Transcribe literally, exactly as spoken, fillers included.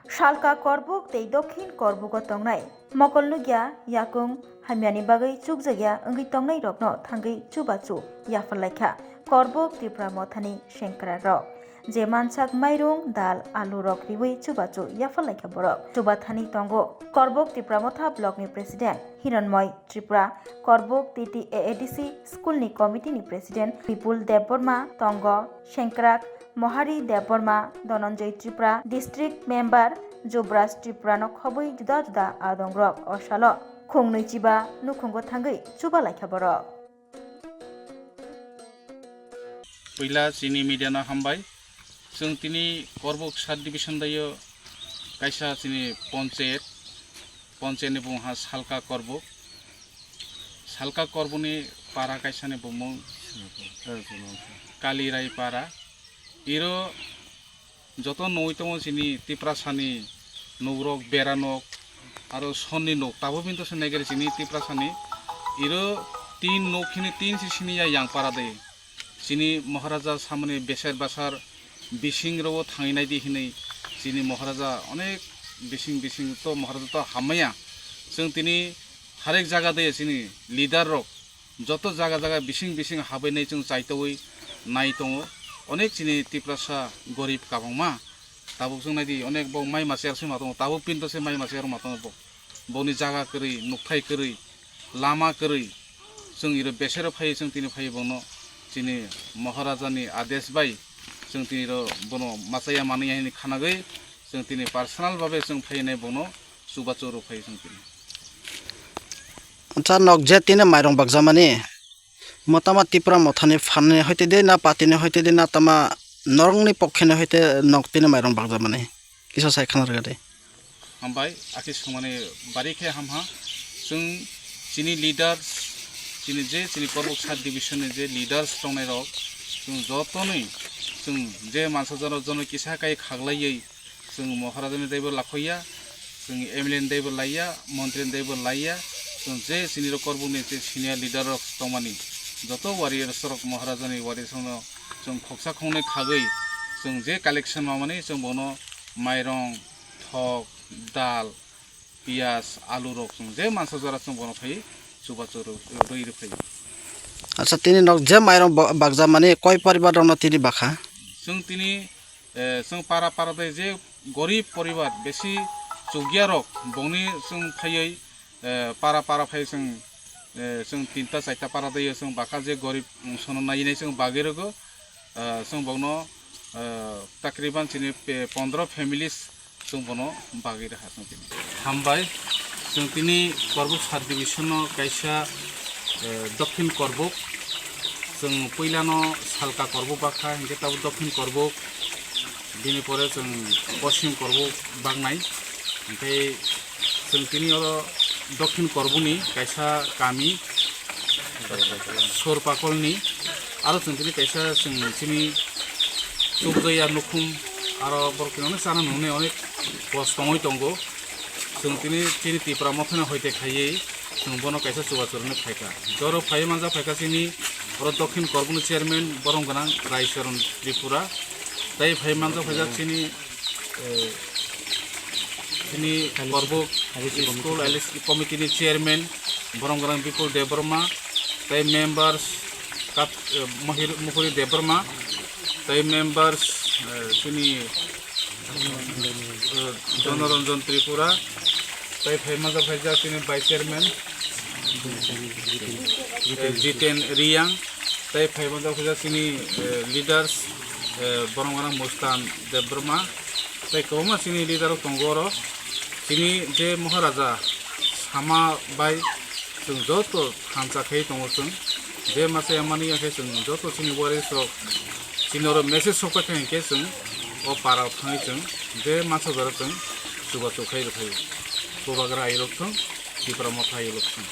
Salka Korbuk tei Dokhin Korbugo tongnai mokol nukya yakung hamyani bagwi chukjakya wngwi tongnairokno thangwi chubachu yapharlaikha Korbuk Tipra Mothani sengkrakrok. Je mansak mairung, dal, alurok riwi chubachu yapharlaikha borok. Chubathani tongo Korbuk Tipra Motha Blockni President Hironmoi Tripura, Korbuk T T A A D C Schoolni Committeeni President Bipul Debbarma, tongo sengkrak Mohari Debbarma, Dhananjay Tripura, District Member Jubraj Tripurano khobwi juda juda adongrok o salo khungnwi chiba nukhungo thangwi chubalaikha borok. Puila chini mediano hambai. Chwng tini Korbuk sub division daio kaisa chini ponchayat, ponchayatni bumung ha Salka Korbuk. Salka Korbukni para kaisani bumung Kalirai para. Iro joto nugwi tongo chini Tiprasani nugrok, bera nok, aro sonni nok. Tabuk phinto se naikhe chini Tiprasani iro tin nok hini tin si sini ya yang para de. Chini Maharaja samani beser basar bising rogo thangwi naidi hinwi chini Maharaja onek bising bising to Maharaja to hammaya. Chwng tini harek jaga de chini leader rok joto jaga jaga bising bising habwi nai chwng chaitogwi nai tongo. Onek chini Tiprasa gorib kabangma. Tabuk chwng naidi onek bo mai masa yak sima tongo. Tabuk pinto se mai masa yak ma tongo bo. Boni jaga kwrwi, nukthai kwrwi, lama kwrwi. Chwng iro besero phai chwng tini phai bono chini Maharajani adesh bai chwng tini ro bono machaya manwi hini khanagwi chwng tini personal babe chwng phai nai bono chubachu rw phai chwng tini. Acha, nok je tini mairung bakjamani, motama Tipra Mothani phanni hoite de na partyni hoite de na tama norokni pokkeni hoite nok tini mairung bakjamani? Kisa sai khana rwgadi. Hambai, akhe swngmani bari khe hamha. Chwng chini leaders, chini je chini Korbuk sub division ni je leaders tongnai rok, chwng jotonwi chwng je mansa jono jono kisa kai khaglaiwi chwng Maharajani daibo lakhoya, chwng M L A ni daibo laiya, montri ni daibo laiya, chwng je chini rok Korbuk ni je senior leader rok tongmani, joto warriors rok Maharajani warriors rokno chwng khoksa khongnwi khagwi chwng je collection mamani chwng bono mairong, thok, dal, piyaj, alu rok chwng je mansa jora chwng bono phai chubachu rw-, rwi rw phai. Acha, tini nok je mairong ba-, bakjamani koi poribar rokno tini bakha? Chwng tini, eh, chwng para para de je gorib poribar besi chukya rok bongni chwng phaiwi, eh, para para phai chwng, eh, chwng tinta charta para de chwng bakha je gorib wngsono nai nai chwng bagwi rwgo. Ah, chwng bokno, ah, takriban chini pe-, pondro families chwng bono bagwi rwkha chwng tini. Hambai, chwng tini Korbuk sub division-o kaisa, eh, Dokhin Korbuk, chwng puilano Salka Korbuk bakha, hinkhe tabuk Dokhin Korbuk, bini pore chwng Poschim Korbuk baknai, hinkhe chwng tini oro Dokhin Korbukni kaisa kami, Sorpakolni, aro chwng tini kaisa chwng chini chukjaya nukhung, aro borok tini onek chana nungnai onek post tongwi tongo. Chwng tini chini Tipra Mothani hoite khaiwi chwng bono kaisa chubachu rwna phaikha. Joro phaiwi manjak phaikha chini oro Dokhin Korbukni chairman borom gwnang Raicharan Tripura, tei phaiwi manjak phaijak chini eh, chini Korbuk School L S P committee ni chairman, borom gwnang Bipul Debbarma, tei members, Kap-, eh, Mohir-, Mukhuri Debbarma, tei members, eh, chini, eh, Jonoranjan Tripura, tei phai manjak phaijak chini vice chairman, eh, Jiten Riyang, tei phai manjak phaijak chini, eh, leaders, eh, borom gwnang Mustan Debbarma, tei kwbangma chini leader rok tongo oro. Chini je Maharaja sama bai chwng joto thansa khe tongo chwng. Je masa yamani yakhe chwng joto chini warriors rok chini oro message sokpai kha hinkhe chwng o para o thangwi chwng je masa jora chwng chubachu khai rwkhaio. Bubagra ayuk thung, Tipra Motha ayuk thung.